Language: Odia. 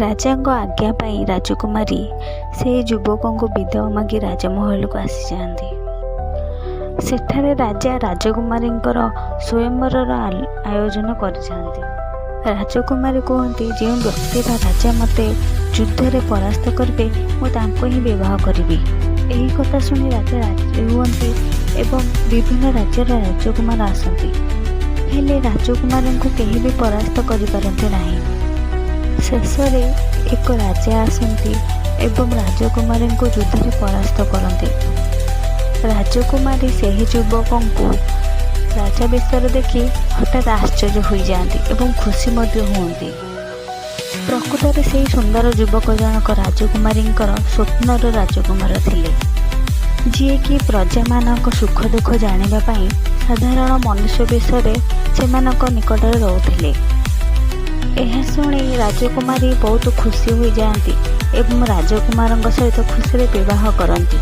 ରାଜାଙ୍କ ଆଜ୍ଞା ପାଇଁ ରାଜକୁମାରୀ ସେହି ଯୁବକଙ୍କୁ ବିଦାୟ ମାଗି ରାଜମହଲକୁ ଆସିଯାଆନ୍ତି। ସେଠାରେ ରାଜା ରାଜକୁମାରୀଙ୍କର ସ୍ୱୟଂବରର ଆୟୋଜନ କରିଥାନ୍ତି। ରାଜକୁମାରୀ କୁହନ୍ତି, ଯେଉଁ ବ୍ୟକ୍ତି ବା ରାଜା ମୋତେ ଯୁଦ୍ଧରେ ପରାସ୍ତ କରିବେ, ମୁଁ ତାଙ୍କୁ ହିଁ ବିବାହ କରିବି। ଏହି କଥା ଶୁଣି ରାଜା ରାଜି ହୁଅନ୍ତି ଏବଂ ବିଭିନ୍ନ ରାଜ୍ୟର ରାଜକୁମାର ଆସନ୍ତି। ହେଲେ ରାଜକୁମାରୀଙ୍କୁ କେହି ବି ପରାସ୍ତ କରିପାରନ୍ତି ନାହିଁ। ଶେଷରେ ଏକ ରାଜା ଆସନ୍ତି ଏବଂ ରାଜକୁମାରୀଙ୍କୁ ଯୁଦ୍ଧରେ ପରାସ୍ତ କରନ୍ତି। ରାଜକୁମାରୀ ସେହି ଯୁବକଙ୍କୁ ରାଜା ବେଶରେ ଦେଖି ହଠାତ୍ ଆଶ୍ଚର୍ଯ୍ୟ ହୋଇଯାଆନ୍ତି ଏବଂ ଖୁସି ମଧ୍ୟ ହୁଅନ୍ତି। ପ୍ରକୃତରେ ସେହି ସୁନ୍ଦର ଯୁବକ ଜଣକ ରାଜକୁମାରୀଙ୍କର ସ୍ୱପ୍ନର ରାଜକୁମାର ଥିଲେ, ଯିଏକି ପ୍ରଜାମାନଙ୍କ ସୁଖ ଦୁଃଖ ଜାଣିବା ପାଇଁ ସାଧାରଣ ମନୁଷ୍ୟ ବେଶରେ ସେମାନଙ୍କ ନିକଟରେ ରହୁଥିଲେ। ଏହା ଶୁଣି ରାଜକୁମାରୀ ବହୁତ ଖୁସି ହୋଇଯାଆନ୍ତି ଏବଂ ରାଜକୁମାରଙ୍କ ସହିତ ଖୁସିରେ ବିବାହ କରନ୍ତି।